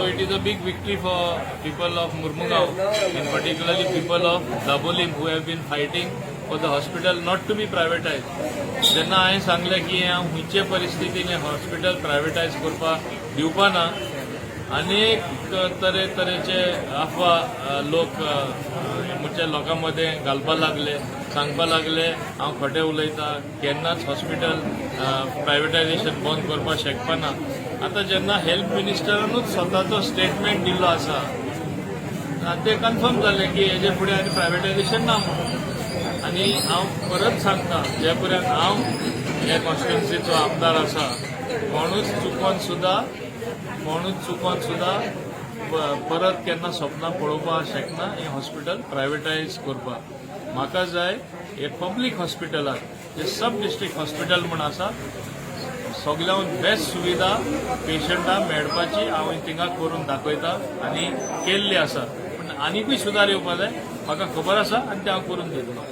So it is a big victory for people of Mormugao and particularly people of Dabolim who have been fighting for the hospital not to be privatized. जेन्ना हांवें सांगलें की हांव खंयचे परिस्थितीन हें hospital प्रायवेटायज करपाक दिवपा ना, अनेक तरे तरेचे अफवा लोक म्हणजे लोकां मदें घालपाक लागले, सांगपाक लागले हांव खोटें उलयता, केन्नाच हॉस्पिटल प्रायवेटायजेशन बंद करपाक शकपाना. आतां जेन्ना हेल्थ मिनिस्टरानूच स्वताचो स्टेटमेंट दिल्लो आसा, ते कन्फर्म जालें की हेजे फुडें आनी प्रायवेटायजेशन ना म्हणून. आनी हांव परत सांगता, जे पर्यंत हांव हे कॉन्स्टिट्युन्सीचो आमदार आसा, कोणूच चुकोन सुद्दां परत केन्ना सपनां पळोवपाक शकना हें हॉस्पिटल प्रायवेटायज करपाक. म्हाका जाय हे पब्लीक हॉस्पिटलाक जे सब डिस्ट्रिक्ट हॉस्पिटल म्हूण आसा, सगळ्याहून बेस्ट सुविधा पेशंटाक मेळपाची हांव थिंगा करून दाखयता आनी केल्ली आसा. पूण आनिकूय सुदार येवपा जाय, म्हाका खबर आसा आनी ते हांव करून दितलो.